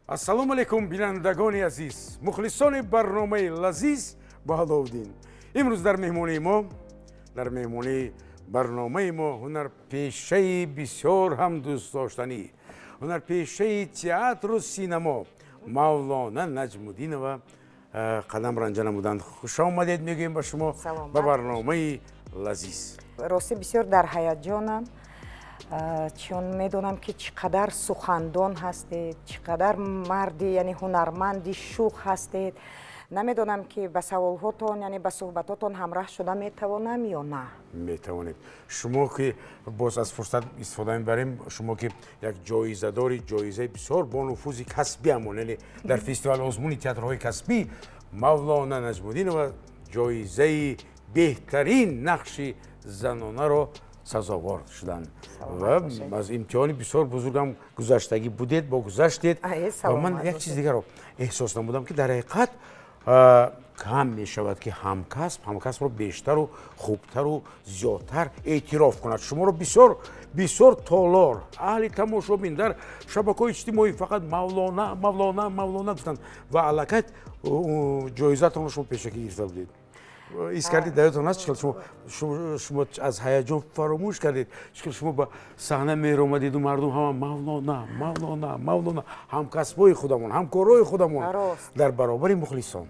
Ассалому алайкум, бинандагони азиз, мухлисони барномаи лазиз бо Аловуддин. Имрӯз дар меҳмонии мо, дар меҳмонии барномаи мо, ҳунарпешаи бисёр ҳам дӯстдоштанӣ, ҳунарпешаи театру синамо Мавлона Наҷмуддинова қадам ранҷа намуданд. Хуш омадед мегӯем ба шумо ба барномаи лазиз. Ростӣ, бисёр дар ҳаяҷонам, чун медонам, ки чӣ қадар сухандон ҳастед, чӣ қадар марди, яъне ҳунарманди шӯх ҳастед. Намедонам, ки ба саволҳотон, яъне ба суҳбатотон ҳамраҳ шуда метавонам ё на. Метавонед. Шумо ки, боз аз фурсат истифода мебарем, шумо ки як ҷоизадори ҷоизаи бисёр бонуфузи касбиамон, яъне дар фестивали озмуни театрҳои касбӣ Мавлона Наҷмуддинова ҷоизаи беҳтарин нақши занонаро сазовор шуданд ва аз имтиҳони бисёр бузургам гузаштагӣ будед, бо гузаштед. Ва ман як чиз дигарро эҳсос намудам, ки дар ҳақиқат кам мешавад, ки ҳамкасб ҳамкасбро бештару хубтару зиёдтар эътироф кунад. Шуморо бисёр бисёр толор, аҳли тамошобин дар шабакаҳои иҷтимоӣ фақат «Мавлона, Мавлона, Мавлона» гуфтанд ва аллакай ҷоизатонро шумо пешакӣ гирифта будед. Ҳис кардед, даётон аст, чӣ хел шумо аз ҳаяҷон фаромӯш кардед, чӣ хел шумо ба саҳна меромадеду мардум ҳама «Мавлона, Мавлона, Мавлона», ҳамкасбои худамон, ҳамкорои худамон дар баробари мухлисон.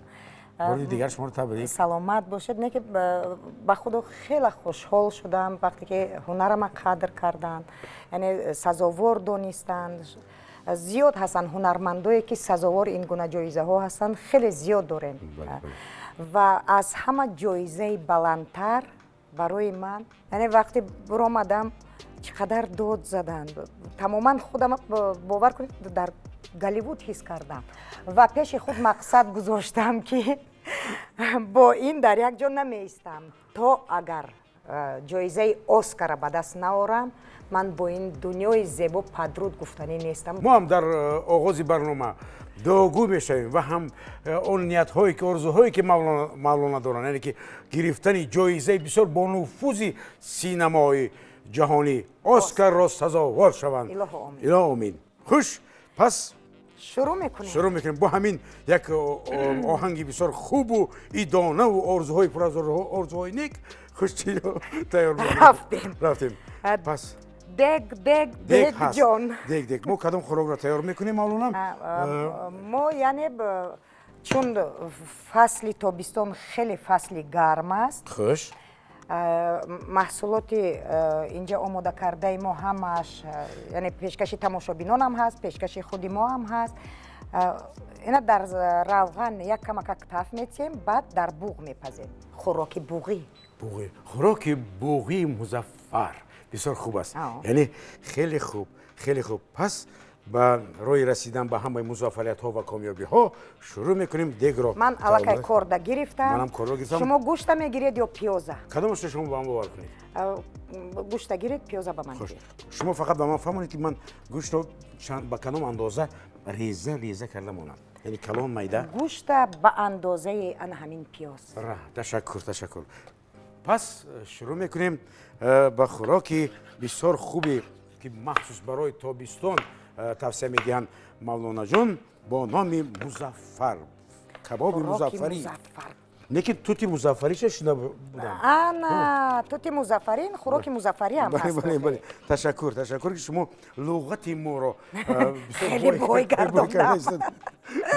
Бори дигар шуморо табрик. Саломат бошед. Не ки ба худо хеле хушҳол шудам, вақте ки ҳунарама қадр карданд, яъне сазовор донистанд. Зиёд ҳастанд ҳунармандое, ки сазовори ин гуна ҷоизаҳо ҳастанд, хеле зиёд дорем. Ва аз ҳама ҷоизаи баландтар барои ман, яъне вақте биромадам, чӣ қадар дод заданд, тамоман худам, бовар кунед, дар Голливуд ҳис кардам ва пеши худ мақсад гузоштам, ки бо ин дар як ҷо намеистам. То агар ҷоизаи Оскара ба даст наорам, ман бо ин дунёи зебо падруд гуфтанӣ нестам. Мо ҳам дар оғози барнома дуогӯ мешавем ва ҳам он ниятҳое ки, орзуҳое ки Мавлона доранд, яъне ки гирифтани ҷоизаи бисёр бонуфузи синамои ҷаҳонӣ Оскарро сазовор шаванд. Илоҳо омин. Хуш, пас шурӯъ мекунем. Шурӯъ мекунем бо ҳамин як оҳанги бисёр хубу идонаву орзуҳои пур аз орзуҳои нек. Хуш, чи тайёр? Рафтем. Рафтем пас. Дег, дег, дег ҷон. Дег, дег. Мо кадом хӯрокро тайёр мекунем, Мавлона? Мо, яъне, чун фасли тобистон хеле фасли гарм аст, маҳсулоти инҷа омода кардаи мо ҳамааш, яъне пешкаши тамошобинонам ҳаст, пешкаши худи мо ҳам ҳаст. Ина дар равған як камакак таф метиҳем, баъд дар буғ мепазем, хӯроки буғӣ. Буғӣ, хӯроки буғии музаффар бисёр хуб аст, яъне хеле хуб, хеле хуб. Пас ба роҳи расидан ба ҳамаи музаффариятҳо ва комёбиҳо шурӯъ мекунем дегро. Ман аллакай корда гирифтам. Манам кордо гирифтам. Шумо гӯшта мегиред ё пиёза? Кадомашро шумо ба ман бовар кунед? Гӯшта гиред, пиёза ба ман. Шумо фақат ба ман фаҳмонед, ки ман гӯштро ба кадом андоза реза реза карда монам, яъне калон, майда? Гӯшта ба андозаи ана ҳамин пиёз. Ташаккур, ташаккур. Пас шурӯъ мекунем ба хӯроки бисёр хубе, ки махсус барои тобистон тавсия медиҳанд Мавлонаҷон, бо номи музаффар, кабоби музаффарӣ. Лекин тути музаффариша шунида будам. Ана тути музаффарӣ, хӯроки музаффарӣ ҳам. Ҳаст. Бале, ташаккур, ташаккур, ки шумо луғати моро хеле бой гардондам.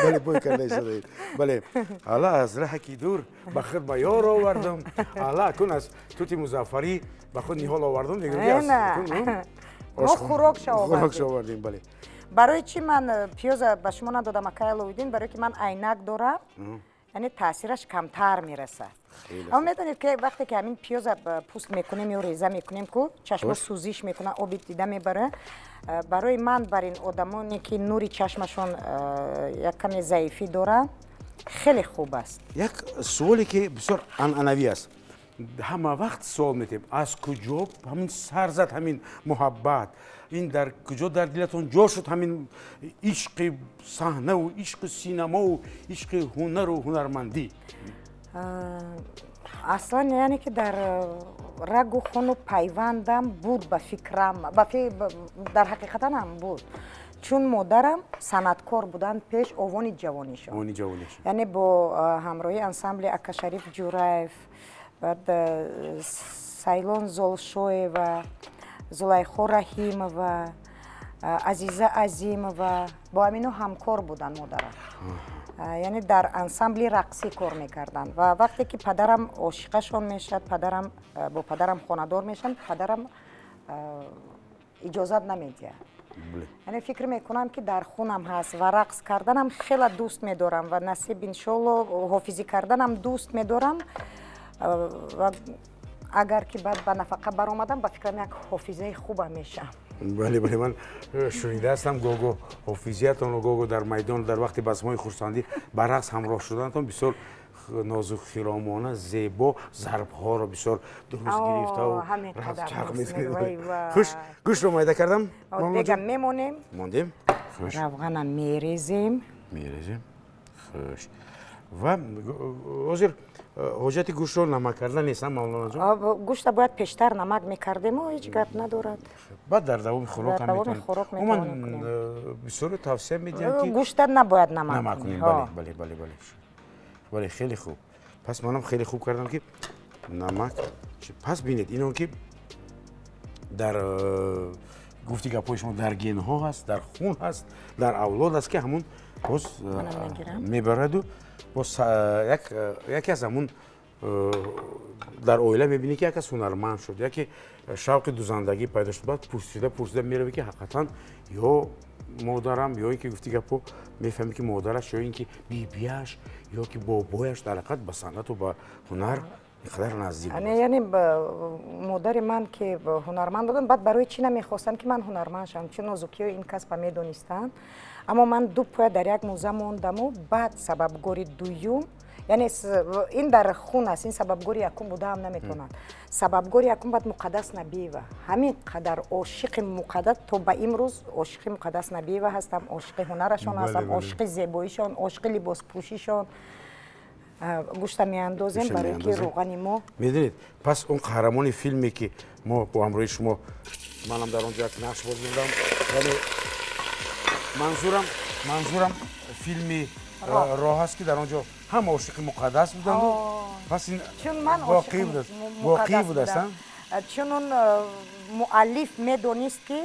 Бале, бой карда истодаед. Бале, ала аз раҳаки дур ба худ ба ёр овардам, ала акун аз тути музаффарӣ ба худ ниҳол овардам. Мо хӯрокша. Хӯрокша овардем, бале. Барои чӣ ман пиёза ба шумо надодам, акай Аловиддин? Барое ки ман айнак дорам, яъне таъсираш камтар мерасад. Аммо медонед, ки вақте ки ҳамин пиёза пӯст мекунем ё реза мекунем, ку чашмо сӯзиш мекунад, оби дида мебара. Барои ман, бар ин одамоне, ки нури чашмашон як каме заифӣ доранд, хеле хуб аст. Як суоле, ки бисёр анъанавӣ аст, ҳама вақт суол метиҳем: аз куҷо ҳамин сар зад ҳамин муҳаббат, ин дар куҷо дар дилатон ҷо шуд ҳамин ишқи саҳнаву ишқи синамову ишқи ҳунару ҳунармандӣ? Аслан, яъне ки дар рагу хуну пайвандам буд, ба фикрам, дар ҳақиқатан ҳам буд. Чун модарам санъаткор буданд пеш, овони ҷавонишон. Овони ҷавонишон. Яъне бо ҳамроҳи ансамбли Акашариф Ҷураев, баъд Сайлон Золшоева, Зулайхо Раҳимова, Азиза Азимова, бо ҳамино ҳамкор буданд модарам. Яъне дар ансамбли рақсӣ кор мекарданд. Ва вақте ки падарам ошиқашон мешавад, падарам бо падарам хонадор мешаванд, падарам иҷозат намедиҳад. Яъне фикр мекунам, ки дар хунам ҳаст ва рақс карданам хеле дӯст медорам ва насиб, иншолло, ҳофизӣ карданам дӯст медорам. Ва агар ки баъд ба нафақа баромадам, ба фикрам, як ҳофизаи хубам мешавам. Бале, бале, ман шунида ҳастам, гоҳ-гоҳ ҳофизиятонро, гоҳ-гоҳ дар майдон, дар вақти базмҳои хурсандӣ ба рақс ҳамроҳ шуданатон, бисёр нозукхиромона, зебо зарбҳоро бисёр дуруст гирифтаву чарх мезанед. Хуш, гӯштро майда кардам. Дегам мемонем. Мондем. Хуш, равғана мерезем. Мерезем. Хуш, ва ҳозир ҳоҷати гӯштро намак кардан нест, мавлонаҷон? Гӯшта бояд пештар намак мекардему, ҳеҷ гап надорад. Баъд дар давоми хӯрок ҳам метавонем. Умуман, бисёре тавсия медиҳанд, ки гӯшта набояд намак намак кунем. Бале, бале, бале, бале, бале, хеле хуб. Пас манам хеле хуб кардам, ки намак. Пас бинед, ино ки дар гуфти гапҳои шумо, дар генҳо ҳаст, дар хун ҳаст, дар авлод аст, ки ҳамун боз мебараду боз яке аз ҳамун дар оила мебинӣ, ки як кас ҳунарманд шуд, яке шавқи дузандагӣ пайдо шуд. Баъд пурсида пурсида меравӣ, ки ҳақиқатан ё модарам, ё ин ки, гуфти гапҳо, мефаҳмӣ, ки модараш ё ин ки бибиаш ё ки бобояш дар ҳақиқат ба санъату ба ҳунар инқадар наздик. Яъне модари ман ки ҳунарманд буданд, баъд барои чӣ намехостанд, ки ман ҳунарманд шавам? Чун нозукиҳои ин касба медонистанд. Аммо ман ду поя дар як мӯза мондаму баъд сабабгори дуюм, яъне ин дар хун аст, ин сабабгори якум будаам наметавонад. Сабабгори якум баъд Муқаддас Набиева. Ҳамин қадар ошиқи Муқаддас, то ба имрӯз ошиқи Муқаддас Набиева ҳастам, ошиқи ҳунарашон ҳастам, ошиқи зебоишон, ошиқи либоспӯшишон. Гӯшта меандозем, барои ки равғани мо Медонед, пас он қаҳрамони филме, ки мо бо ҳамроҳи шумо, манам дар он ҷо як нақш бозӣ будам, яъне манзурам филми «Роҳ» аст, ки дар он ҷо ҳама ошиқи Муқаддас буданду. Пас ин чун ман воқеӣ будааст. Чун он муаллиф медонист, ки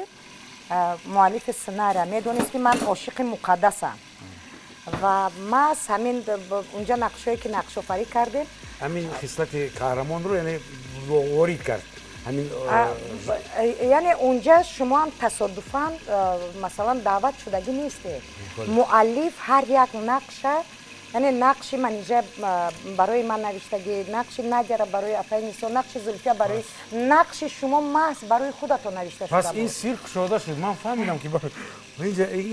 муаллифи сценария медонист, ки ман ошиқи Муқаддасам ва маҳз ҳамин унҷа нақшҳое, ки нақшофарӣ кардем, ҳамин хислати қаҳрамонро, яъне, ворид кард ҳамин. Яъне унҷа шумо ҳам тасодуфан, масалан, даъват шудагӣ нестед. Муаллиф ҳар як нақша, яъне нақши Манижа барои ман навиштагӣ, нақши Надяра барои апаи Нисо, нақши Зулфия барои, нақши шумо маҳз барои худатон навишта шуда. Пас ин сир кушода шуд, ман фаҳмидам, ки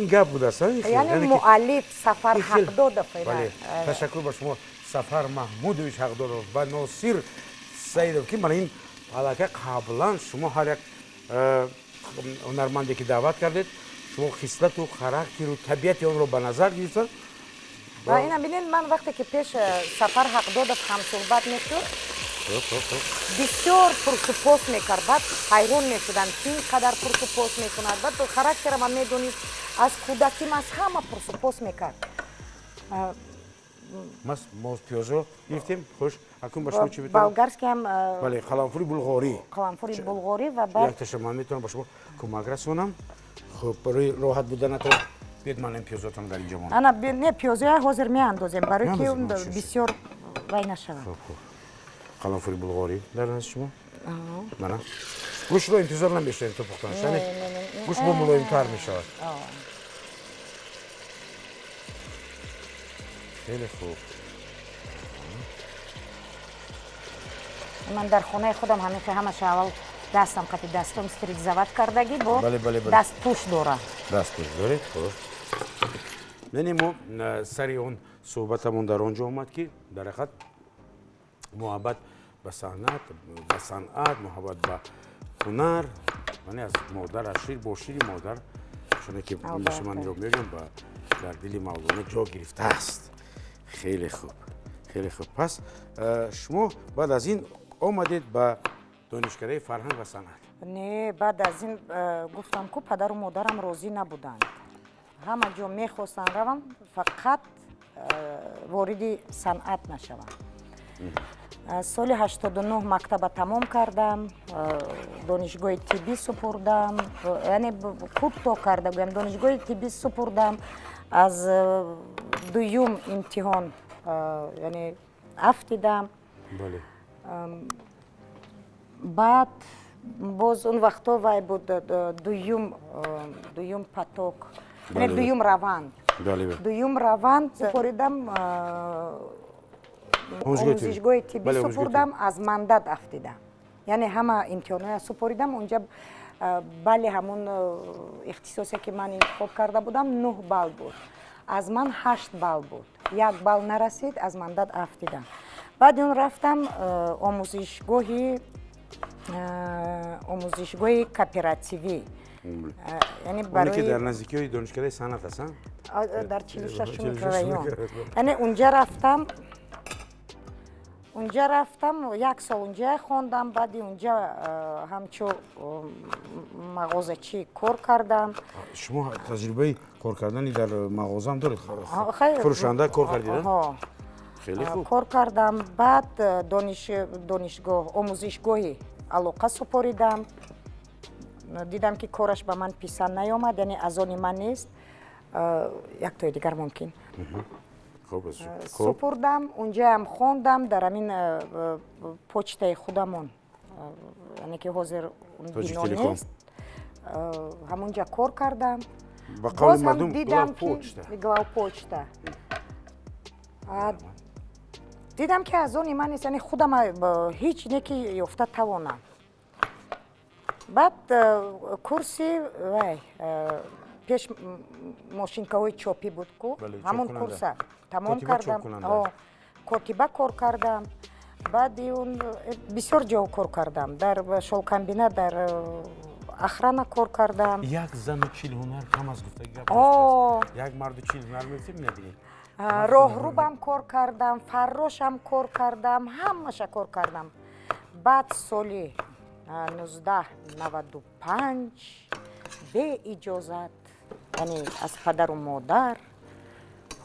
ин гап будааст. Яъне муаллиф Сафар Ҳақдодов. Ташаккур ба шумо, Сафар Маҳмудович Ҳақдодов ва Носир Саидов, ки мана ин аллакай қаблан шумо ҳар як ҳунарманде, ки даъват кардед, шумо хислату характеру табиати онро ба назар гирифта. Ва ина бинед, ман вақте ки пеш Сафар Ҳақдодов ҳамсӯҳбат мешуд, бисёр пурсупос мекард. Баъд ҳайрон мешудам, ки ин қадар пурсупос мекунад. Баъд характерама медонист, аз кӯдаким аз ҳама пурсупос мекард. Мас мо пиёзро гирифтем. Хуш, акун ба шумо чӣ метавонам? Болгарский ҳам. Бале, қаламфури булғорӣ. Қаламфури булғорӣ ва баъд Якташа ман метавонам ба шумо кӯмак расонам. Хуб, барои роҳат буданатон биёд, ман ин пиёзотон дар инҷо монам. Ана, не, пиёзоя ҳозир меандозем, барои ки бисёр вай нашавад. Қаламфури булғорӣ дар назди шумо. Мана, гӯштро интизор намешавем то пухтанаш, яъне гӯшт бо мулоимтар мешавад. Хеле хуб. Ман дар хонаи худам ҳамин ҳамаша аввал дастам қати дастом стерилизовать кардагӣ, бо дастпӯш дорам. Дастпӯш доред. Хуб, яъне мо сари он суҳбатамон дар он ҷо омад, ки дар ҳақиқат муҳаббат ба санъат, муҳаббат ба ҳунар, яъне аз модар, аз шир, бо шири модар, чуне ки ман инро мегӯям, ба дар дили Мавлона ҷо гирифтааст. Хеле хуб, хеле хуб. Пас шумо баъд аз ин омадед ба Донишкадаи фарҳанг ва санъат? Не, баъд аз ин гуфтам ку, падару модарам розӣ набуданд. Ҳама ҷо мехостам равам, фақат вориди санъат нашавам. Соли 89 мактаба тамом кардам, донишгоҳи тиббӣ супурдам, яъне кӯтоҳ карда гӯям, донишгоҳи тиббӣ супурдам, аз дуюм имтиҳон яъне афтидам. Баъд боз он вақтҳо вай буд, дуюм поток, дуюм раванд, дуюм раванд супоридам, омӯзишгоҳи тиббӣ супурдам, аз мандат афтидам, яъне ҳама имтиҳонҳоя супоридам. Унҷа балли ҳамун ихтисосе, ки ман интихоб карда будам, 9 балл буд, аз ман 8 балл буд, 1 балл нарасид, аз мандат афтидам. Баъди он рафтам омӯзишгоҳи кооперативӣ. Яъне ки дар наздикиҳои донишкадаи санъат аст. Дар 46-у микрорайон. Яъне унҷа рафтам, як сол унҷа хондам. Баъди унҷа ҳамчу мағозачӣ кор кардам. Шумо таҷрибаи кор кардани дар мағозаам доред? Фурӯшанда кор кардед? Хеле хуб. Кор кардам. Баъд донишгоҳ, омӯзишгоҳи алоқа супоридам. Дидам, ки кораш ба ман писанд наёмад, яъне аз они ман нест. Яктои дигар мумкин супурдам, унҷаам хондам, дар ҳамин почтаи худамон, яъне ки ҳозир бино нест, ҳамунҷа кор кардам. Боз ҳам дидам, ки главпочта, дидам, ки аз они ман нест, яъне худам ҳеҷ не ки ёфта тавонам. Баъд курси вай, пеш мошинкаҳои чопӣ буд ку, ҳамон курса тамом кардам, котиба кор кардам. Баъди он бисёр ҷо кор кардам, дар шолкомбинат, дар охрана кор кардам. Як зану 40 ҳунар кам аст, гуфтаги гап. Як марду 40 ҳунар мегуфтем, набинед. Роҳрубам кор кардам, фаррошам кор кардам, ҳамаша кор кардам. Баъд соли 1995 беиҷозат, яъне аз падару модар,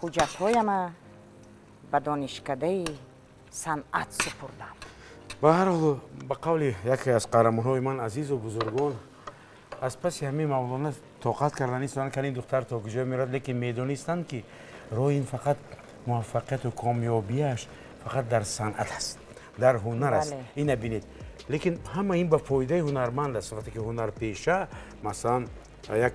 ҳуҷҷатҳояма ба донишкадаи санъат супурдам. Ба ҳар ҳол, ба қавли яке аз қаҳрамонҳои ман, азизу бузургон, аз паси ҳамин Мавлона тоқат карда нестанд, ки ин духтар то куҷо мерад, лекин медонистанд, ки роҳи ин фақат муваффақияту комёбиаш фақат дар санъат аст, дар ҳунар аст. Ина бинед, лекин ҳама ин ба фоидаи ҳунарманд аст. Вақте ки ҳунарпеша, масалан, як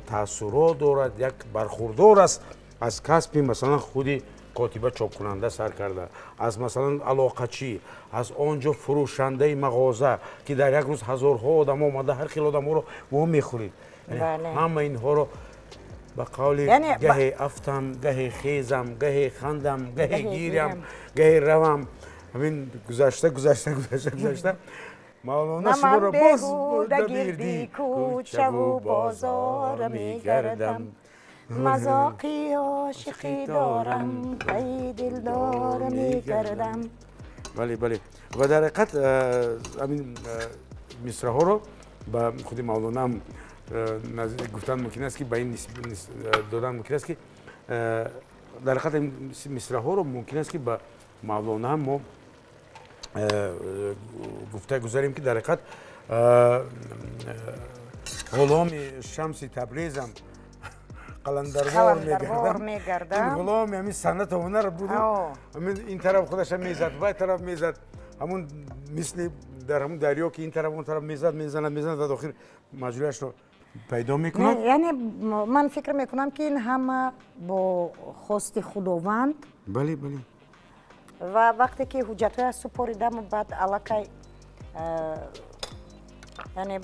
таассурот дорад, як бархурдор аст аз касби, масалан, худи котиба чопкунанда сар карда, аз, масалан, алоқачӣ, аз он ҷо фурӯшандаи мағоза, ки дар як рӯз ҳазорҳо одам омада, ҳар хел одамҳоро вомехӯрид, ҳама инҳоро ба қавли гаҳе афтам, гаҳе хезам, гаҳе хандам, гаҳе гирям, гаҳе равам, ҳамин гузашта, гузашта, гузашта, гузашта, Мавлона шуморо боз бурда гирди кӯчаву бозор мегардам, мазоқи ошиқӣ дорам, пай дилдор мегардам. Бале, ва дар ҳақиқат ҳамин мисраҳоро ба худи Мавлонаам гуфтан мумкин аст, ки ба ин додан мумкин аст, ки дар ҳақиқат ин мисраҳоро мумкин аст, ки ба Мавлонаам мо гуфта гузарем, ки дар ҳақиқат ғуломи Шамси Табрезам, қаландарвор мегардам. Ин ғуломи ҳамин санъату ҳунар буду ҳамин ин тараф худаша мезад, вай тараф мезад, ҳамун мисли дар ҳамун дарё, ки ин тараф, он тараф мезад, мезанад, мезанад ва охир маҷрояшро пайдо мекунад. Яъне ман фикр мекунам, ки ин ҳама бо хости Худованд. бале бале Ва вақте ки ҳуҷҷатҳоя супоридам, баъд аллакай яъне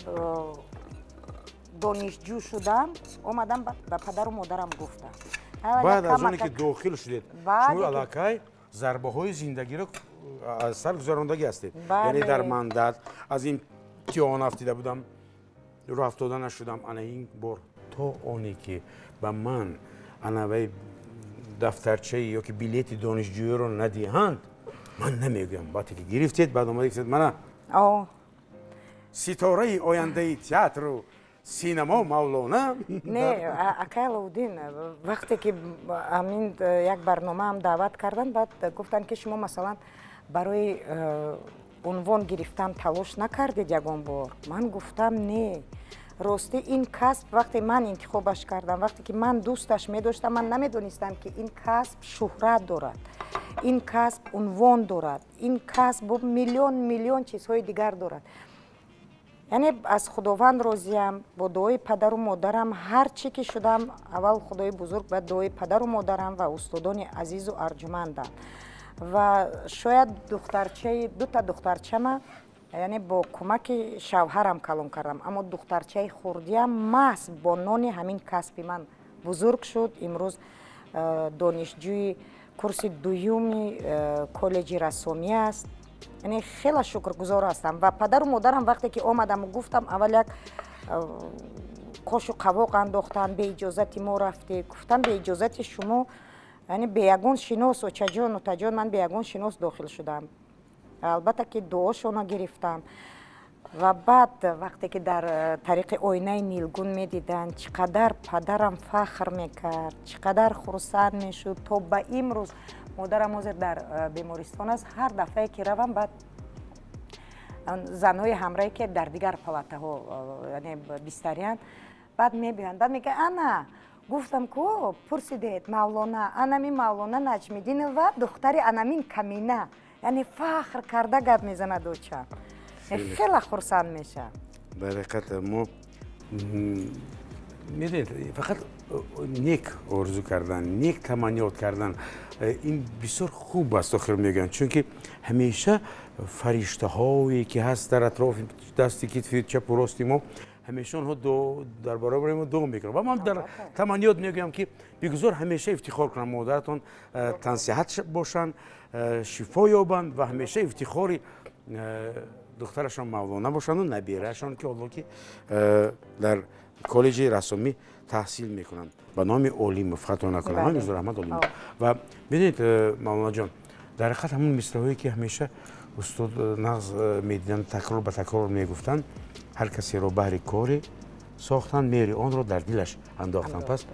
донишҷӯ шудам, омадам, ба падару модарам гуфтам. Баъд аз оне ки дохил шудед, шумо аллакай зарбаҳои зиндагиро аз сар гузарондагӣ ҳастед, яъне дар мандат аз имтиҳон афтида будам, роҳ афтода нашудам. Ана ин бор то оне ки ба ман анавай дафтарчаи ё ки билети донишҷӯиро надиҳанд, ман намегӯям. Вақте ки гирифтед, баъд омада гуфтед: мана ситораи ояндаи театру. Синемо Мавлона. Не, акай Аловуддин, вақте ки ҳамин як барномаам даъват карданд, баъд гуфтанд, ки шумо, масалан, барои унвон гирифтан талош накардед ягон бор? Ман гуфтам, не, ростӣ, ин касб вақте ман интихобаш кардам, вақте ки ман дӯсташ медоштам, ман намедонистам, ки ин касб шӯҳрат дорад, ин касб унвон дорад, ин касб бо миллион миллион чизҳои дигар дорад. Яъне аз Худованд розиям, бо дуои падару модарам ҳар чӣ ки шудам, аввал Худои бузург, баъд дуои падару модарам ва устодони азизу арҷумандам. Ва шояд духтарчаи, дута духтарчама, яъне бо кӯмаки шавҳарам калон кардам, аммо духтарчаи хурдиам маҳз бо нони ҳамин касби ман бузург шуд. Имрӯз донишҷӯи курси дуюми коллеҷи рассомӣ аст. Яъне хеле шукргузор ҳастам. Ва падару модарам, вақте ки омадаму гуфтам, аввал як қошу қавоқ андохтанд: беиҷозати мо рафтӣ? Гуфтам, беиҷозати шумо, яъне бе ягон шинос, очаҷон, отаҷон, ман бе ягон шинос дохил шудам. Албатта ки дуошонро гирифтам. Ва баъд вақте ки дар тариқи оинаи нилгун медиданд, чӣ қадар падарам фахр мекард, чӣ қадар хурсанд мешуд. То ба имрӯз, модарам ҳозир дар бемористон аст, ҳар дафъае ки равам, баъд занҳои ҳамраҳе, ки дар дигар палатаҳо, яъне бистариянд, баъд мебиёянд, баъд мегӯянд: ана, гуфтам ку, пурсидед Мавлона, анами Мавлона Наҷмиддинова, духтари анамин камина. Яъне фахр карда гап мезанад оча, хеле хурсанд мешавам. Дар ҳақиқат, мо, медонед, фақат нек орзу кардан, нек таманниёт кардан, ин бисёр хуб аст. Охир мегӯянд, чунки ҳамеша фариштаҳое ки ҳаст дар атрофи дасти китфи чапу рости мо, ҳамеша онҳо дар баробари мо дуо мекунанд. Ва ман дар таманниёт мегӯям, ки бигузор ҳамеша ифтихор кунанд, модаратон тансиҳат бошанд, шифо ёбанд ва ҳамеша ифтихори духтарашон Мавлона бошанду набираашон, ки ҳоло ки дар коллеҷи рассомӣ таҳсил мекунанд ба номи Олимов, хато накунам, Мирзораҳмад Олимов. Ва медонед, Мавлонаҷон, дар ҳақиқат ҳамон мисраҳое, ки ҳамеша устод нағз медиданд, такрор ба такрор мегуфтанд: ҳар касеро баҳри коре сохтанд, меҳри онро дар дилаш андохтанд. Пас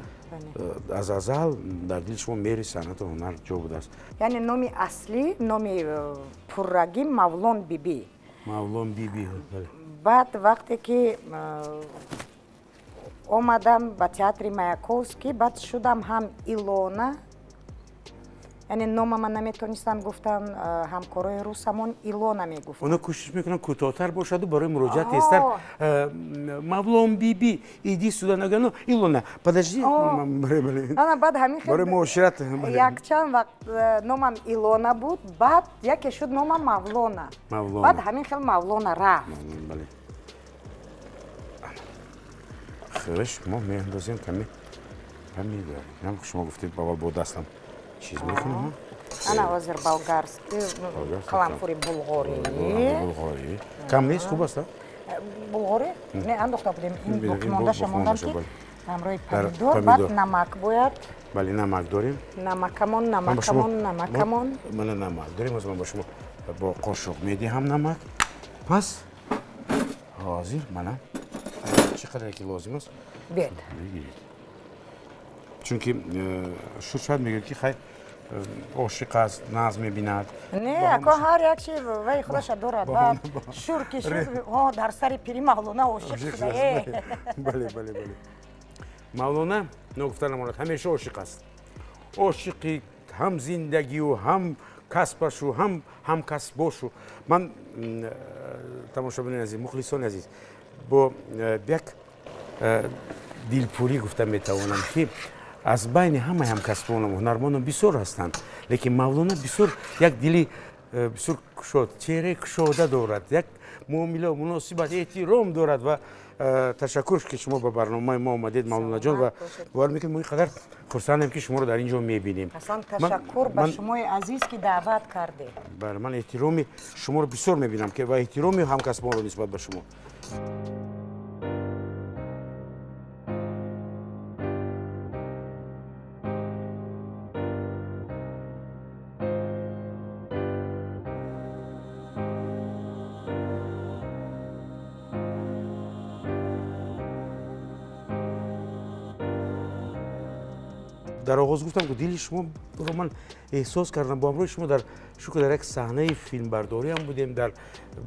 аз азал дар дили шумо меҳри санъату ҳунар ҷо будааст. Яъне номи аслӣ, номи пуррагӣ Мавлон Бибӣ. Мавлон Бибӣ. Баъд вақте ки омадам ба театри Маяковский, баъд шудам ҳам Илона. Яъне номама наметонистанд гуфтан ҳамкорои русамон, Илона мегуфтанд. Онҳо кӯшиш мекунанд кӯтоҳтар бошаду барои муроҷиат тезтар. Мавлон Биби, иди сюда, нагано Илона, подожди. Ана, баъд ҳамин барои муошират. Якчанд вақт номам Илона буд, баъд яке шуд номам Мавлона, баъд ҳамин хел Мавлона рафт. Хуш, мо меандозем каме помидор. Шумо гуфтед, аввал бо дастам чиз мекунам. Ана, ҳозир болгарский қаламфури булғорӣ. Булғорӣ кам нест, хуб аст. Булғорӣ не андохта будем, ин боқимондаша мондам, ки ҳамроҳи помидор. Баъд намак бояд. Бале, намак дорем. Намакамон, намакамон, намакамон. Мана, намак дорем. Ҳозир ман ба шумо бо қошуқ медиҳам намак. Пас ҳозир мана чӣ қадаре ки лозим аст. Бед. Бигиред, чунки шуд, шояд мегӯяд, ки хай, ошиқ аст, нағз мебинад. Не, ако, ҳар як чи вай худаша дорад. Баъд шур ки шуд, дар сари пири Мавлона ошиқ шуда. Бале, Мавлона, ногуфта намонад, ҳамеша ошиқ аст, ошиқи ҳам зиндагию, ҳам касбашу, ҳам ҳамкасбошу. Ман, тамошобинони азиз, мухлисони азиз, бо як дилпурӣ гуфта метавонам, ки аз байни ҳамаи ҳамкасбонам ҳунармандон бисёр ҳастанд, лекин Мавлона бисёр як дили бисёр кушод, чеҳраи кушода дорад, як муомила, муносибат, эҳтиром дорад. Ва ташаккур, ки шумо ба барномаи мо омадед, Мавлонаҷон, ва бовар мекунед, мо ин қадар хурсандем, ки шуморо дар ин ҷо мебинем. Аслан ташаккур ба шумои азиз, ки даъват кардед. Бале, ман эҳтироми шуморо бисёр мебинам ва эҳтироми ҳамкасбонро нисбат ба шумо. Дар оғоз гуфтам, ки дили шуморо ман эҳсос кардам. Бо ҳамроҳи шумо дар шукр дар як саҳнаи филмбардориам будем, дар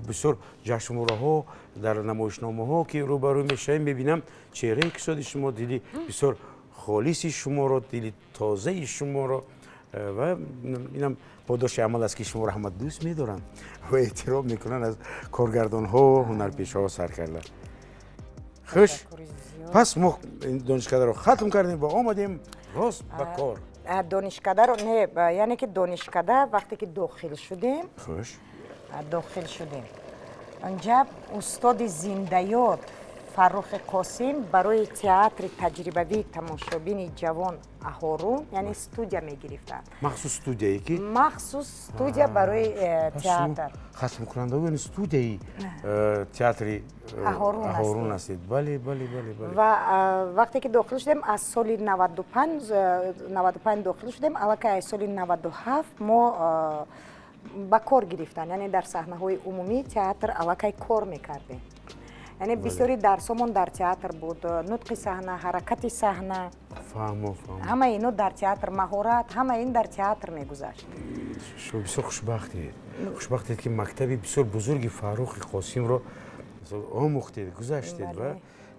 бисёр ҷашнвораҳо, дар намоишномаҳо, ки рӯбарӯ мешавем, мебинам чеҳраи кушоди шумо, дили бисёр холиси шуморо, дили тозаи шуморо. Ва инам подоши амал аст, ки шуморо ҳама дӯст медоранд ва эҳтиром мекунанд, аз коргардонҳо, ҳунарпешаҳо сар карда. Хуш, пас мо донишкадаро хатм кардем ва омадем рост ба кор. Донишкадаро не, яъне ки донишкада вақте ки дохил шудем, дохил шудем, онҷа устоди зиндаёд Фаррухи Қосим барои театри таҷрибавии тамошобини ҷавон «Аҳорун», яъне студия мегирифтанд. Махсус студияе ки? Махсус студия барои театр. Хатмкунандагони студияи театри Аҳорун ҳастед. Бале. Ва вақте ки дохил шудем, аз соли 95 дохил шудем, аллакай аз соли 97 мо ба кор гирифтанд, яъне дар саҳнаҳои умумии театр аллакай кор мекардем. Яъне бисёри дарсомон дар театр буд: нутқи саҳна, ҳаракати саҳна. Фаҳмо, фаҳмо. Ҳамаи ино дар театр, маҳорат, ҳамаи ин дар театр мегузашт. Шумо бисёр хушбахтед, хушбахтед, ки мактаби бисёр бузурги Фаррухи Қосимро омӯхтед, гузаштед ва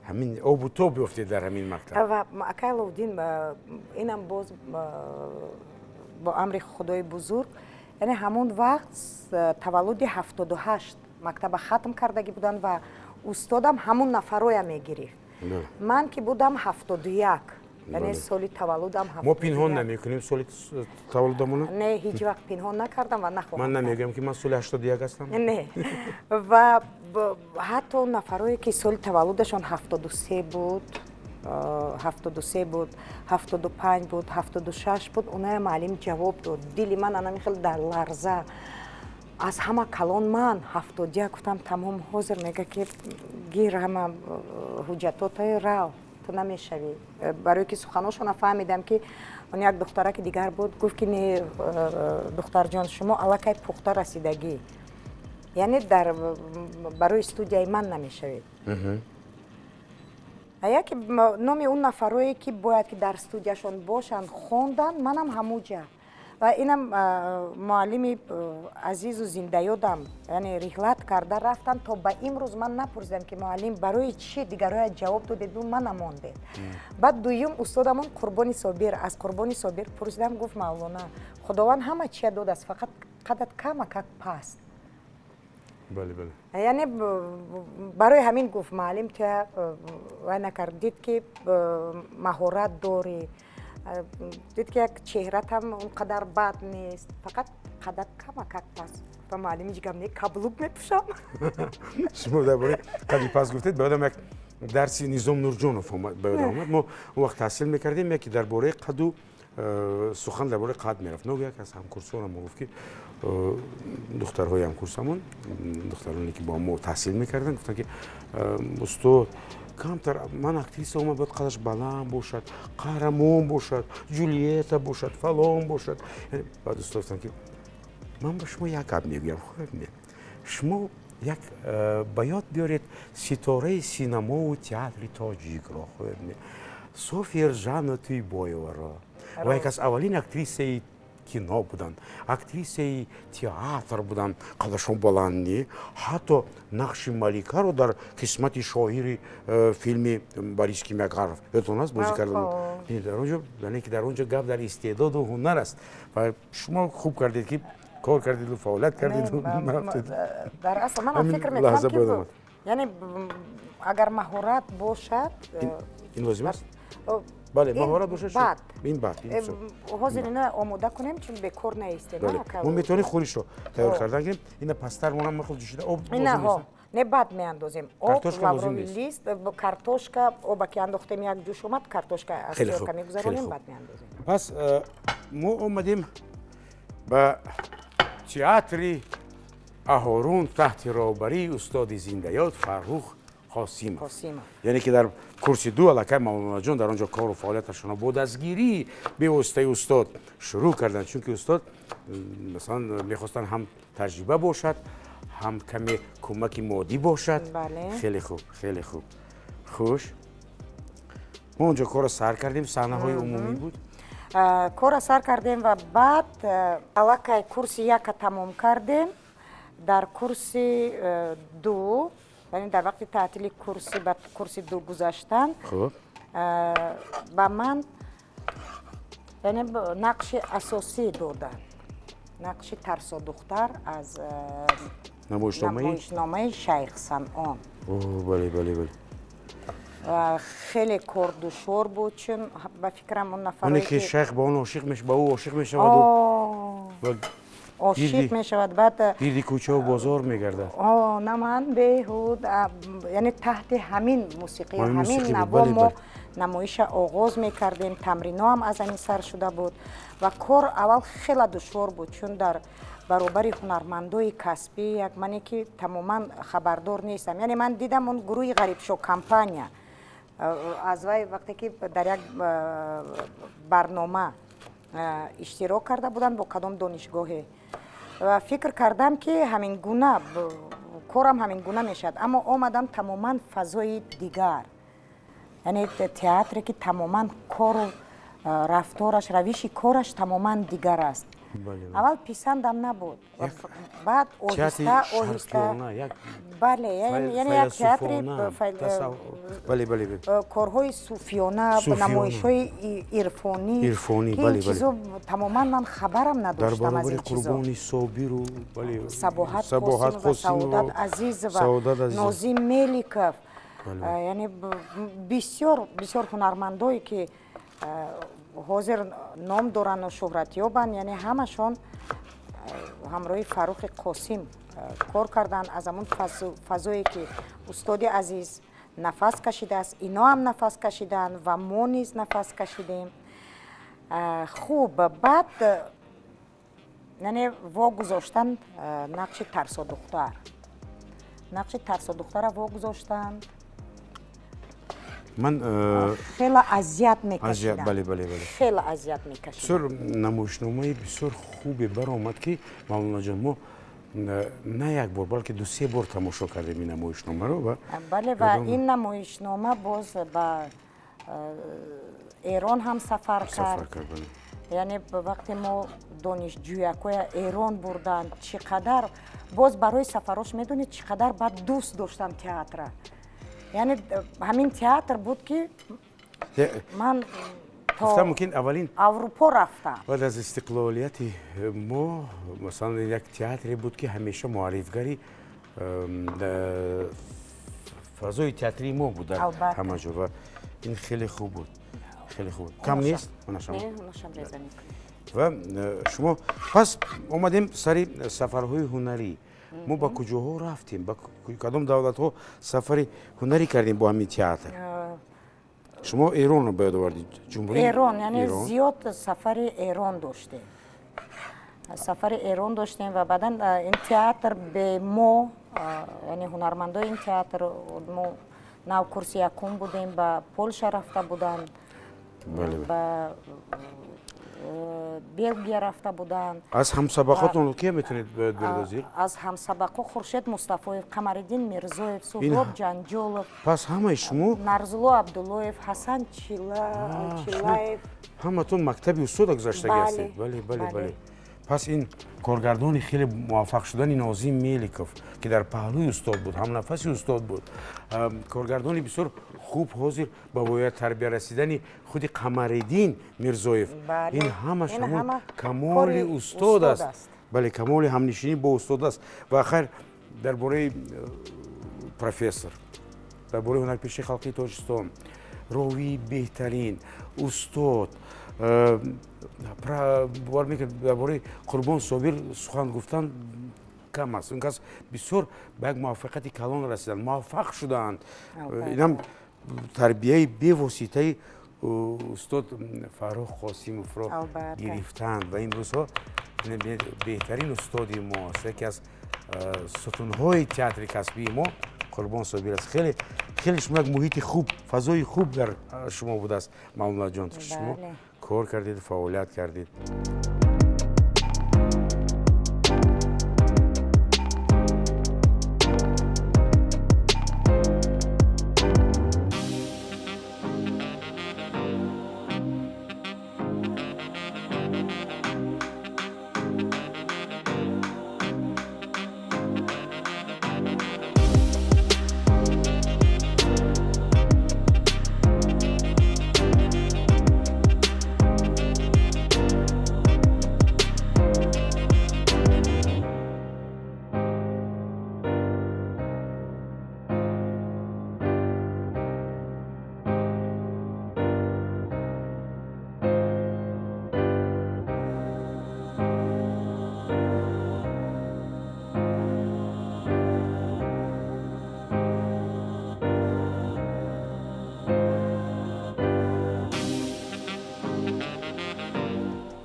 ҳамин обу тоб ёфтед дар ҳамин мактаб. Ва, акай Аловуддин, инам боз бо амри Худои бузург, яъне ҳамон вақт таваллуди 78 мактаба хатм кардагӣ буданд ва устодам ҳамун нафароя мегирифт. Ман ки будам 71, яъне соли таваллудам. Мо пинҳон намекунем соли таваллудамона. Не, ҳеҷ вақт пинҳон накардам ва нахоҳам. Ман намегӯям, ки ман соли 81 ҳастам. Не, ва ҳатто нафарое ки соли таваллудашон 73 буд, 73 буд, 75 буд, 76 буд, оная муаллим ҷавоб дод. Дили ман анами хел дар ларза. Аз ҳама калон ман 71 гуфтам, тамом, ҳозир мега, ки гир ҳама ҳуҷҷатотаи, рав, ту намешавӣ. Барое ки суханошона фаҳмидам, ки он як духтараки дигар буд, гуфт, ки не, духтарҷон, шумо аллакай пухта расидагӣ, яъне дар барои студияи ман намешавед. Яке номи он нафарое, ки бояд ки дар студияшон бошанд, хонданд, манам ҳамуҷа. Ва инам муаллими азизу зиндаёдам, яъне риҳлат карда рафтанд, то ба имрӯз ман напурсидам, ки муаллим, барои чӣ дигарҳоя ҷавоб додеду ман намондед. Баъд дуюм устодамон Қурбони Собир, аз Қурбони Собир пурсидам, гуфт: «Мавлона, Худованд ҳама чия додааст, фақат қадат камакак паст». Бале, бале. Яъне барои ҳамин, гуфт муаллим, туя вай накард, дид, ки маҳорат дорӣ, дид, ки як чеҳратам он қадар бад нест, фақат қадат камакак паст. Ба муаллим ҳеҷ гап не, каблук мепӯшам. Шумо дар бораи қади паст гуфтед, ба ёдам як дарси Низом Нурҷонов ба ёдам омад. Мо он вақт таҳсил мекардем, яке дар бораи қаду сухан, дар бораи қад мерафт. Ного як аз ҳамкурсонам гуфт, ки духтарҳои ҳамкурсамон, духтароне, ки бо мо таҳсил мекарданд, гуфтанд, ки устод, камтар ман актриса омад, бояд қадаш баланд бошад, қаҳрамон бошад, Ҷулиета бошад, фалон бошад. Баъд устод гуфтанд, ки ман ба шумо як гап мегӯям, хуб, шумо як ба ёд биёред ситораи синамову театри тоҷикро, хуб, София Жанна Туйбоеваро. Ва як аз аввалин актрисаи кино буданд, актрисаи театр буданд, қадашон баланд не, ҳатто нақши маликаро дар қисмати шоҳири филми Борис Кимягаров, ёдтон аст, бозӣ карда дар он ҷо. Яъне ки дар он ҷо гап дар истеъдоду ҳунар аст. Ва шумо хуб кардед, ки кор кардеду фаъолият кардеду рафтед. Дар асл манам фикр мекунам, ки яъне агар маҳорат бошад. Ин лозим аст, бале, маҳорат бошад. Баъд. Ин баъд. Ҳозир ино омода кунем, чун бекор наистем. Мо метавонем хӯришро тайёр кардан гирем. Ина пасттар монам махол ҷушида об. Инаҳо не, баъд меандозем об, лавровый лист, картошка. Оба ки андохтем, як ҷӯш омад, картошка аз тёрка мегузаронем, баъд меандозем. Пас мо омадем ба театри «Аҳорун» таҳти роҳбарии устоди зиндаёд Фаррух Қосимов, яъне ки дар курси ду аллакай Мавлонаҷон дар он ҷо кору фаъолияташонро бо дастгирии бевоситаи устод шурӯъ карданд, чунки устод, масалан, мехостанд ҳам таҷриба бошад, ҳам каме кӯмаки моддӣ бошад. Хеле хуб, хеле хуб. Хуш, мо он ҷо корро сар кардем, саҳнаҳои умумӣ буд. Кора сар кардем ва баъд аллакай курси яка тамом кардем. Дар курси ду, яъне дар вақти таътили курси ба курси ду гузаштан, ба ман яъне нақши асосӣ доданд. Нақши Тарсодухтар аз намоишномаи Шайх Санъон. Бале, бале, бале. Хеле кор душвор буд, чун ба фикрам он нафаре оне ки шайх ба он ошиқ меш ба ӯ ошиқ мешаваду ошиқ мешавад, баъд гирди кӯчаву бозор мегардад. На ман беҳуд, яъне таҳти ҳамин мусиқӣ, ҳамин наво мо намоиша оғоз мекардем. Тамрино ҳам аз ҳамин сар шуда буд ва кор аввал хеле душвор буд, чун дар баробари ҳунармандои касбӣ як мане ки тамоман хабардор нестам. Яъне ман дидам он гурӯҳи Ғарибшо компания аз вай вақте ки дар як барнома иштирок карда буданд бо кадом донишгоҳе, ва фикр кардам, ки ҳамин гуна корам ҳамин гуна мешавад. Аммо омадам, тамоман фазои дигар, яъне театре ки тамоман кору рафтораш, равиши кораш тамоман дигар аст. Аввал писандам набуд, баъд оҳиста оҳиста, бале, яъне як театри корҳои суфиёна, намоишҳои ирфонӣ, ки ин чизо тамоман ман хабарам надоштам аз ин чизо. Қурбони Собиру Сабоҳат Қосимова, Саодат Азизова, Нозим Меликов, яъне бисёр бисёр ҳунармандое ки ҳозир ном дорану шӯҳратёбанд, яъне ҳамашон ҳамроҳи Фаррухи Қосим кор карданд. Аз ҳамон фазое ки устоди азиз нафас кашидааст, ино ҳам нафас кашиданд ва мо низ нафас кашидем. Хуб, баъд яъне вогузоштанд нақши Тарсодухтар, нақши Тарсодухтара вогузоштанд. Ман хеле азият мекашидам. Бале, бале, бале. Хеле азият мекашидам. Бисёр намоишномаи бисёр хубе баромад, ки Мавлонаҷон, мо на як бор, балки ду-се бор тамошо кардем ин намоишномаро. Ва бале, ва ин намоишнома боз ба Эрон ҳам сафар кард. Яъне вақте мо донишҷӯякоя Эрон бурданд, чӣ қадар боз барои сафарош, медонед, чӣ қадар баъд дӯст доштам театра. Яъне ҳамин театр буд, ки ман то мумкин аввалин Аврупо рафтам. Баъд аз истиқлолияти мо, масалан, як театре буд, ки ҳамеша муаррифгари фазои театрии мо буд дар ҳама ҷо, ва ин хеле хуб буд, хеле хуб. Кам нест? Ва шумо пас омадем сари сафарҳои ҳунарӣ. Мо ба куҷоҳо рафтем, ба кадом давлатҳо сафари ҳунарӣ кардем бо ҳамин театр? Шумо Эронро ба ёд овардед, ҷумҳурии Эрон. Яъне зиёд сафари Эрон доштем, сафари Эрон доштем. Ва баъдан ин театр бе мо, яъне ҳунармандои ин театр, мо нав курси якум будем, ба Полша рафта буданд, ба Белгия рафта буданд. Аз ҳамсабақотон кия метавонед бирдозир? Аз ҳамсабақо Хуршед Мустафоев, Қамариддин Мирзоев, Суҳроб Ҷанҷолов. Пас ҳамаи шумо Нарзулло Абдуллоев, Ҳасан Чилаев. Ҳаматон мактаби устода гузаштагӣ ҳастед. Бале, бале, бале. Пас ин коргардони хеле муваффақ шудани Нозим Меликов, ки дар паҳлӯи устод буд, ҳамнафаси устод буд, коргардони бисёр хуб, ҳозир ба воя тарбия расидани худи Қамариддин Мирзоев, ин ҳамаш ҳамон камоли устод аст. Бале, камоли ҳамнишинӣ бо устод аст. Ва хайр, дар бораи профессор, дар бораи ҳунарпешаи халқии Тоҷикистон, ровии беҳтарин, устод, бовар мекард, дар бораи Қурбон Собир сухан гуфтан кам аст. Он кас бисёр ба як муваффақияти калон расиданд, муваффақ шудаанд. Инам тарбияи бевоситаи устод Фаррух Қосимовро гирифтанд ва имрӯзҳо беҳтарин устоди мост, яке аз сутунҳои театри касбии мо Қурбон Собир аст. Хеле хеле шумо як муҳити хуб, фазои хуб дар шумо будааст, Мавлонаҷон, шумо кор кардед, фаъолият кардед.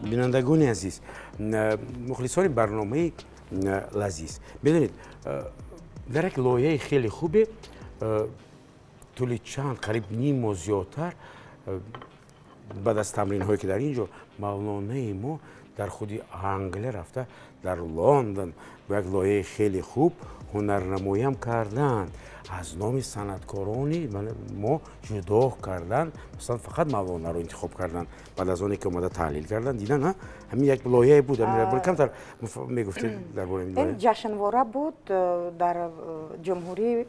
Бинандагони азиз, мухлисони барномаи лазиз, медонед, дар як лоиҳаи хеле хубе тӯли чанд, қариб ним моҳ зиёдтар, баъд аз тамринҳое, ки дар ин ҷо Мавлонаи мо дар худи Англия рафта, дар Лондон бо як лоиҳаи хеле хуб ҳунарнамоиам карданд, аз номи санъаткорони мо ҷудо карданд, масалан, фақат Мавлонаро интихоб карданд, баъд аз оне ки омада таҳлил карданд, дидан. Ҳамин як лоиҳае буд, камтар мегуфтед дар бораи ин ҷашнвора буд дар Ҷумҳурии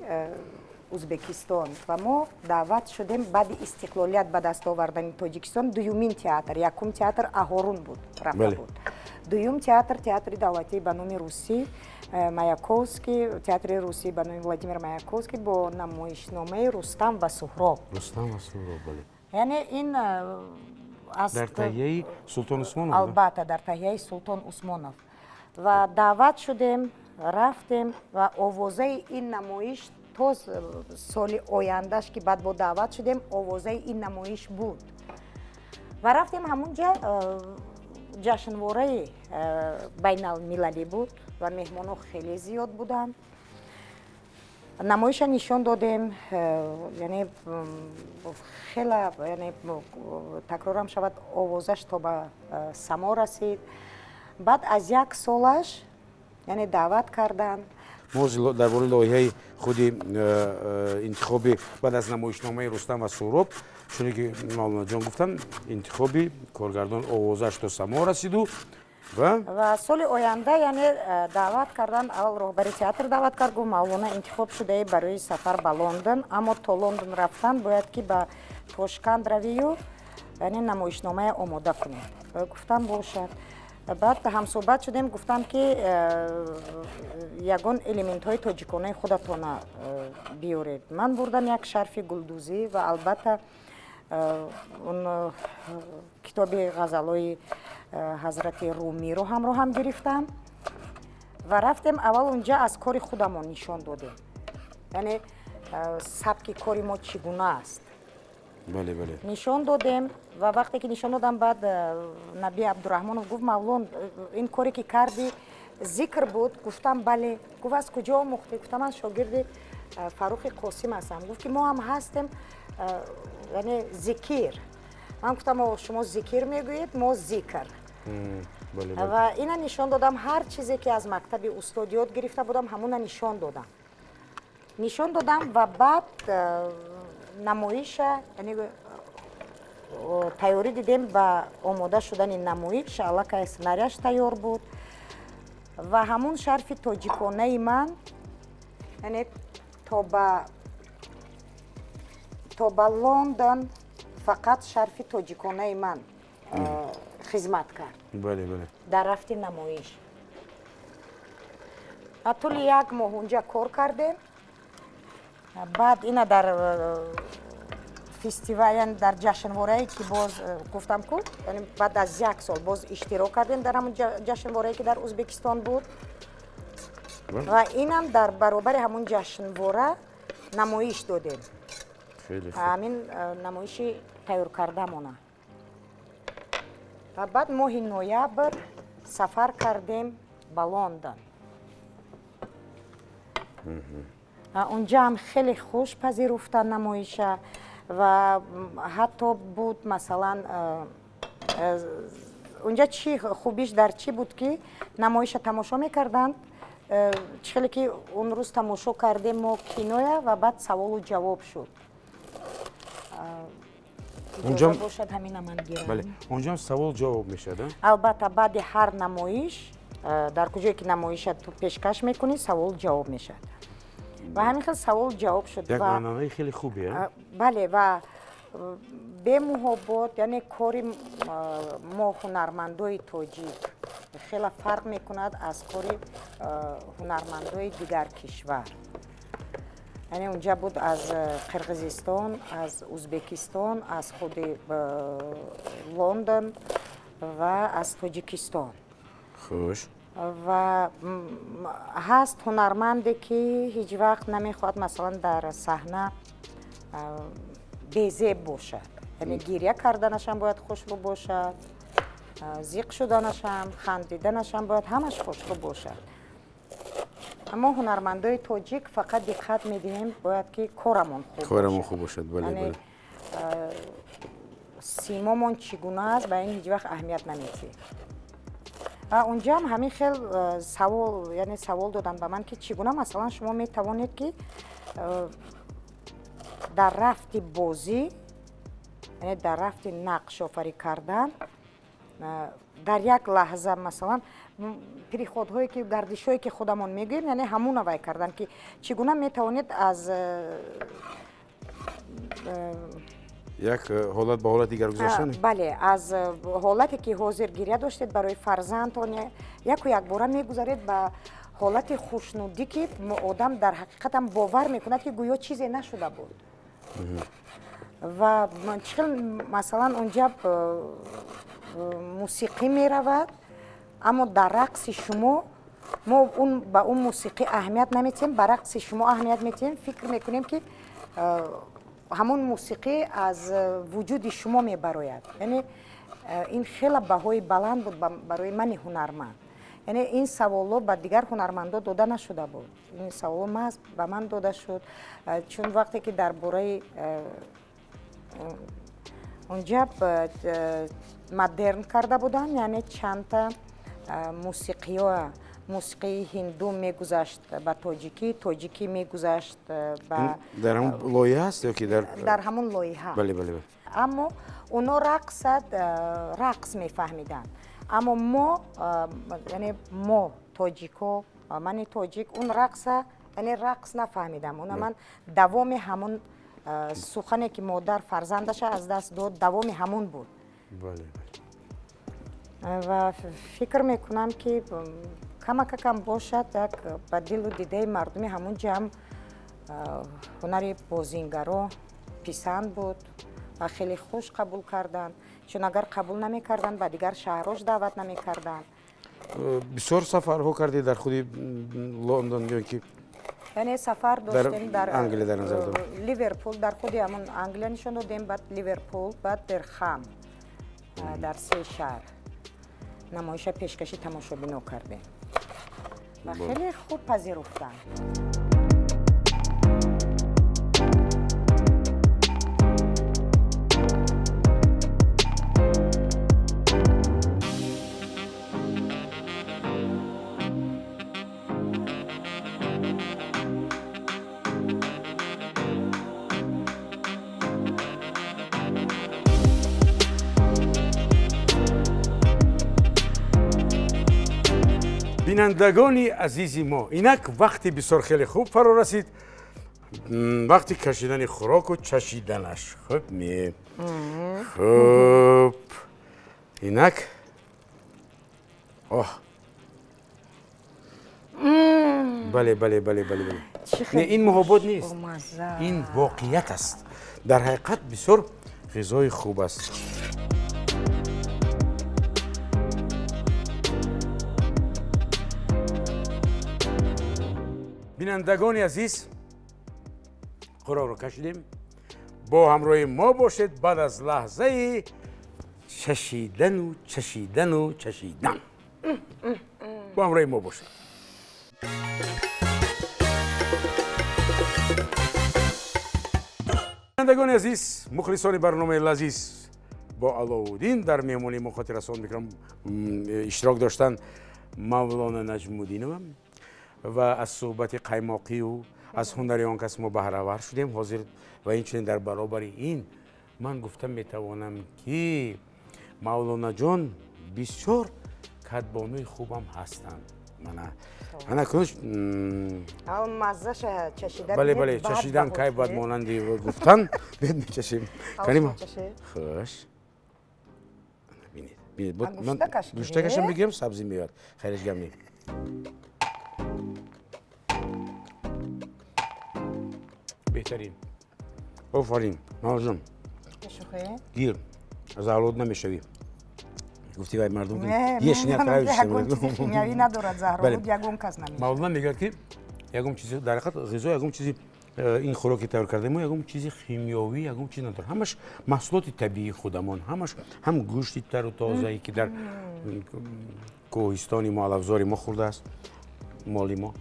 Узбекистон ва мо даъват шудем баъди истиқлолият ба даст овардани Тоҷикистон. Дуюмин театр, якум театр Аҳорун буд, рафта буд, дуюм театр, Театри давлатии ба номи русӣ Маяковский, Театри русӣ ба номи Владимир Маяковский бо намоишномаи «Рустам ва Суҳроб». «Рустам ва Суҳроб», бале. Яъне ин Дар таҳияи Султон Усмонов. Албатта, дар таҳияи Султон Усмонов. Ва даъват шудем, рафтем ва овозаи ин намоиш то соли ояндаш, ки баъд бо даъват шудем, овозаи ин намоиш буд. Ва рафтем ҳамунҷа, ҷашнвораи байналмилалӣ буд ва меҳмонҳо хеле зиёд буданд. Намоиша нишон додем, яъне хела, яъне такрорам шавад, овозаш то ба само расид. Баъд аз як солаш, яъне, даъват карданд. Мо дар бораи лоиҳаи худи интихоби баъд аз намоишномаи «Рустам ва Суҳроб», чуне ки Мавлонаҷон гуфтанд, интихоби коргардон, овозаш то само расиду ва Ва соли оянда, яъне, даъват кардан. Аввал роҳбари театр даъват кард, гуфт: «Мавлона, интихоб шудаи барои сафар ба Лондон, аммо то Лондон рафтан бояд ки ба Тошканд равию, яъне, намоишномая омода кунед». Гуфтам: «Бошад». Баъд ҳамсӯҳбат шудем, гуфтам ки ягон элементҳои тоҷиконаи худатона биёред. Ман бурдам як шарфи гулдӯзӣ ва албатта он китоби ғазалҳои ҳазрати Румиро ҳамроҳам гирифтам ва рафтем. Аввал унҷа аз кори худамон нишон додем, яъне сабки кори мо чӣ гуна аст. бале бале Нишон додем ва вақте ки нишон додам, баъд Наби Абдураҳмонов гуфт: «Мавлон, ин коре ки кардӣ зикр буд?» Гуфтам: «Бале». Гуфт: «Аз куҷо омӯхтӣ?» Гуфтам: «Ман шогирди Фаррухи Қосим ҳастам». Гуфт ки мо ҳам ҳастем, яъне зикир. Ман гуфтам: «Шумо зикир мегӯед, мо зикр». Ва ина нишон додам, ҳар чизе ки аз мактаби устод ёд гирифта будам, ҳамуна нишон додам, нишон додам. Ва баъд намоиша, яъне, тайёрӣ дидем ба омода шудани намоиш. Аллакай сценарияш тайёр буд ва ҳамун шарфи тоҷиконаи ман, яъне, то ба Лондон фақат шарфи тоҷиконаи ман хизмат кард бале бале дар рафти намоиш. Тӯли як моҳ унҷа кор кардем. Баъд ина дар фестивал, яъне дар ҷашнворае ки боз гуфтам ку, яъне баъд аз як сол боз иштирок кардем дар ҳамун ҷашнворае, ки дар Узбекистон буд, ва инам дар баробари ҳамун ҷашнвора намоиш додем, ҳамин намоиши тайёркардамона. Ва баъд моҳи ноябр сафар кардем ба Лондон. Унҷа ҳам хеле хуш пазируфтанд намоиша ва ҳатто буд, масалан, унҷа чӣ хубиш дар чӣ буд, ки намоиша тамошо мекарданд, чӣ хеле ки он рӯз тамошо кардем мо киноя, ва баъд саволу ҷавоб шуд. Бошад, ҳамина ман гирам. Бале, унҷа савол ҷавоб мешавад. Албатта, баъди ҳар намоиш, дар куҷое ки намоиша ту пешкаш мекунӣ, савол ҷавоб мешавад ва ҳамин хел савол ҷавоб шуд. Як анъанаи хеле хубе. Бале, ва бемуҳобот, яъне кори мо, ҳунармандои тоҷик, хеле фарқ мекунад аз кори ҳунармандои дигар кишвар. Яъне унҷа буд аз Қирғизистон, аз Узбекистон, аз худи Лондон ва аз Тоҷикистон. Ва ҳаст ҳунарманде, ки ҳеҷ вақт намехоҳад, масалан, дар саҳна безеб бошад, яъне гиря карданашам бояд хушрӯ бошад. Зиқ шуданашам, хандиданашам бояд ҳамаш хушрӯ бошад. Аммо ҳунармандои тоҷик фақат диққат медиҳем, бояд ки корамон хуб корамон хуб бошад. Бале, бале. Симомон чӣ гуна аст, ба ин ҳеҷ вақт аҳамият намедиҳем. Ва унҷа ҳам ҳамин хел савол, яъне савол доданд ба ман, ки чӣ гуна, масалан, шумо метавонед, ки дар рафти бозӣ, яъне дар рафти нақшофарӣ кардан, дар як лаҳза, масалан, переход ҳое ки, гардишҳое ки худамон мегӯем, яъне ҳамуна вай кардан, ки чӣ гуна метавонед аз як ҳолат ба ҳолати дигар гузаштан. Бале, аз ҳолате ки ҳозир гиря доштед барои фарзандтон, яку якбора мегузаред ба ҳолати хушнудӣ, ки одам дар ҳақиқатам бовар мекунад, ки гӯё чизе нашуда буд. Ва чӣ хел, масалан, унҷа мусиқӣ меравад, аммо дар рақси шумо мо ба он мусиқӣ аҳамият наметиҳем, ба рақси шумо аҳамият метиҳем, фикр мекунем, ки ҳамон мусиқӣ аз вуҷуди шумо мебарояд. Яъне ин хеле баҳои баланд буд барои мани ҳунарманд. Яъне ин саволҳо ба дигар ҳунармандо дода нашуда буд, ин саволҳо маҳз ба ман дода шуд, чун вақте ки дар бораи унҷа модерн карда буданд, яъне чандта мусиқиҳо, мусиқии ҳинду мегузашт ба тоҷикӣ, тоҷикӣ мегузашт ба Дар ҳамон лоиҳа аст ё ки дар Дар ҳамон лоиҳа. Бале, бале, бале. Аммо оно рақсад, рақс мефаҳмиданд, аммо мо, яъне мо тоҷико, мани тоҷик, он рақса, яъне рақс нафаҳмидам. Она ман давоми ҳамон сухане, ки модар фарзандаша аз даст дод, давоми ҳамон буд. Бале. Ва фикр мекунам, ки камакакам бошад, як ба дилу дидаи мардуми ҳамун ҷамъ ҳунари бозингаро писанд буд ва хеле хуш қабул карданд, чун агар қабул намекарданд, ба дигар шаҳрҳош даъват намекарданд. Бисёр сафарҳо кардед дар худи Лондон ё ки Яъне сафар доштем дар Англия, дар назар дорам. Ливерпул, дар худи ҳамон Англия нишон додем, баъд Ливерпул, баъд Дерхам, дар се шаҳр намоиша пешкаши тамошобино кардем ва хеле хуб пазируфтанд. Бинандагони азизи мо, инак вақти бисёр хеле хуб фаро расид, вақти кашидани хӯроку чашиданаш. Хуб, ме хуб, инак, оҳ, бале, бале, бале, бале, бале. Не, ин муҳобот нест, ин воқеият аст. Дар ҳақиқат бисёр ғизои хуб аст. Бинандагони азиз, хӯрокро кашидем, бо ҳамроҳи мо бошед. Баъд аз лаҳзаи чашидану чашидану чашидан бо ҳамроҳи мо бошед. Бинандагони азиз, мухлисони барномаи лазиз бо Аловуддин, дар меҳмонии мо, хотиррасон мекунам, иштирок доштанд Мавлона Наҷмуддинова ва аз суҳбати қаймоқию аз ҳунари он кас мо баҳравар шудем ҳозир. Ва инчунин дар баробари ин ман гуфта метавонам, ки Мавлонаҷон бисёр кадбонуи хубам ҳастанд. Мана, ана кунш. Маззаша чашида. Бале, бале, чашидан кай бояд монанди гуфтан. Бед, мечашем. Канима, хуш, бинед, бинед, ман гӯштакашам бигирам, сабзӣ меояд, хайреш гам не. Беҳтарин, офарин, мавлонаҷон, гир, заҳролуд намешавӣ. Гуфти вай мардум ешь, не химиявӣ надорад, заҳролуд ягон кас намешавад. Мавлона мегӯяд, ки ягон чизи, дар ҳақиқат ғизо ягон чизи Ин хӯроки тайёр кардаи мо ягон чизи химиёвӣ, ягон чиз надорад. Ҳамаш маҳсулоти табиии худамон, ҳамаш ҳам гӯшти тару тозае, ки дар кӯҳистони мо, алафзори мо хӯрдааст моли мо.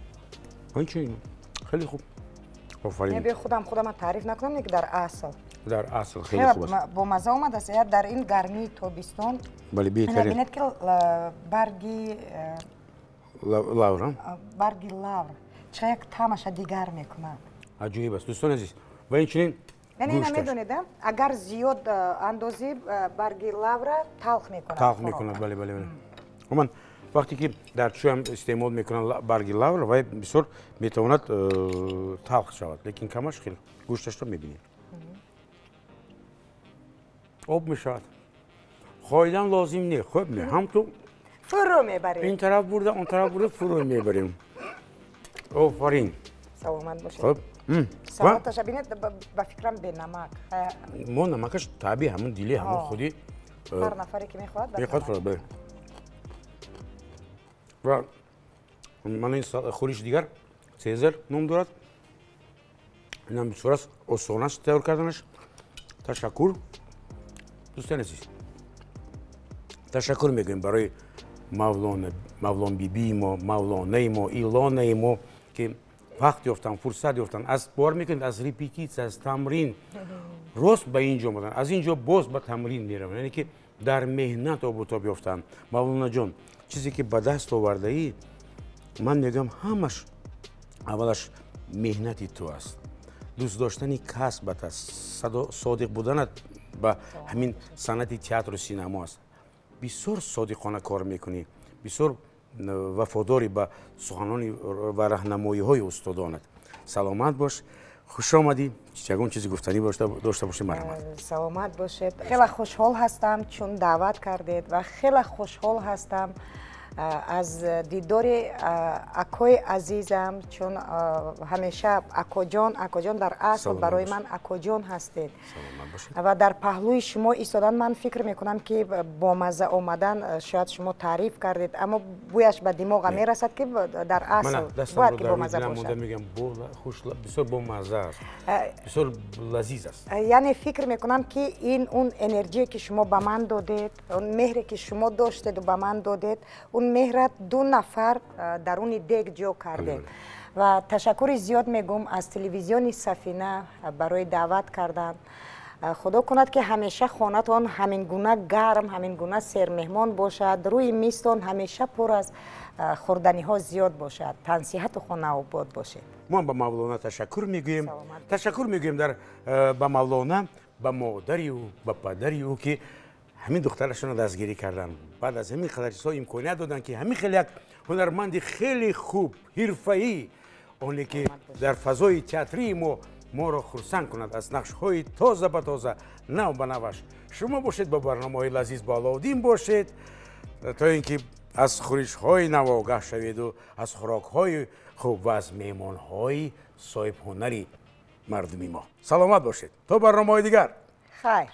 Инчунин хеле хуб, офарин. Би худам худама таъриф накунам, ки дар асл Дар асл хеле хуб аст. Бо мазза омадааст дар ин гармии тобистон. Бале, беҳтарин. Бинед, ки барги лавр. Барги лавр чӣ як таъмаша дигар мекунад. Аҷоиб аст, дӯстони азиз, ва инчунин Яъне ина медонед, агар зиёд андозӣ барги лавра, талх мекунад. Талх мекунад, бале. Умуман, вақте ки дар чӯям истеъмол мекунанд барги лавр, вай бисёр метавонад талх шавад, лекин камаш хеле. Гӯшташро мебинед, об мешавад, хоидан лозим не. Хуб, ҳам ту Фурӯ мебарем. Ин тараф бурда, он тараф бурда, фурӯ мебарем. Офарин. Саломат бошед. Хуб. Салаташа бинед, ба фикрам, бенамак. Мо намакаш табиӣ, ҳамун дили, ҳамун худи. Ҳар нафаре ки мехоҳад. Мехоҳад хӯрад, бале. Ва мана ин хӯриши дигар Сезар ном дорад. Инам бисёр аст, осон аст тайёр карданаш. Ташаккур, дӯстони азиз, ташаккур мегӯем барои Мавлонбибии мо, Мавлонаи мо, Илонаи мо, ки вақт ёфтанд, фурсат ёфтанд, аз, бовар мекунед, аз репетитсия, аз тамрин рост ба ин ҷо омаданд, аз ин ҷо боз ба тамрин мераванд, яъне ки дар меҳнат обутоб ёфтанд. Мавлонаҷон, чизе ки ба даст овардаӣ, ман мегӯям, ҳамаш аввалаш меҳнати ту аст, дӯст доштани касбат аст, содиқ буданат ба ҳамин санъати театру синамо аст. Бисёр содиқона кор мекунӣ, бисёр вафодорӣ ба суханони ва раҳнамоиҳои устодонат. Саломат бош, хуш омадӣ. Ягон чизи гуфтанӣ дошта бошӣ, марҳамат. Саломат бошед. Хеле хушҳол ҳастам, чун даъват кардед, ва хеле хушҳол ҳастам аз дидори акои азизам, чун ҳамеша акоҷон, акоҷон, дар асл барои ман акоҷон ҳастед. Ва дар паҳлӯи шумо истодан, ман фикр мекунам, ки бомазза омадан шояд шумо таъриф кардед, аммо бӯяш ба димоғам мерасад, ки дар асл бояд ки бомазза бошад. Мегӯям, бисёр бомазза аст, бисёр лазиз аст. Яъне фикр мекунам, ки ин он энергие, ки шумо ба ман додед, он меҳре, ки шумо доштеду ба ман додед, он меҳра ду нафар даруни дег ҷо кардем. Ва ташаккури зиёд мегӯм аз телевизиони Сафина барои даъват кардан. Худо кунад, ки ҳамеша хонатон ҳамин гуна гарм, ҳамин гуна сермеҳмон бошад, рӯи мизтон ҳамеша пур аз хӯрданиҳо зиёд бошад, тансиҳату хонаобод бошед. Мо ба Мавлона ташаккур мегӯем, ташаккур мегӯем дар ба Мавлона, ба модари ӯ, ба падари ӯ, ки ҳамин духтарашонро дастгирӣ карданд, баъд аз ҳамин қадар чизҳо имконият доданд, ки ҳамин хеле як ҳунарманди хеле хуб, ҳирфаӣ, оне ки дар фазои театрии мо моро хурсанд кунад аз нақшҳои тоза ба тоза, нав ба наваш. Шумо бошед, ба барномаҳои лазиз бо Аловуддин бошед, то ин ки аз хӯришҳои нав огаҳ шаведу аз хӯрокҳои хуб ва аз меҳмонҳои соҳибҳунари мардуми мо. Саломат бошед, то барномаҳои дигар. Хайр.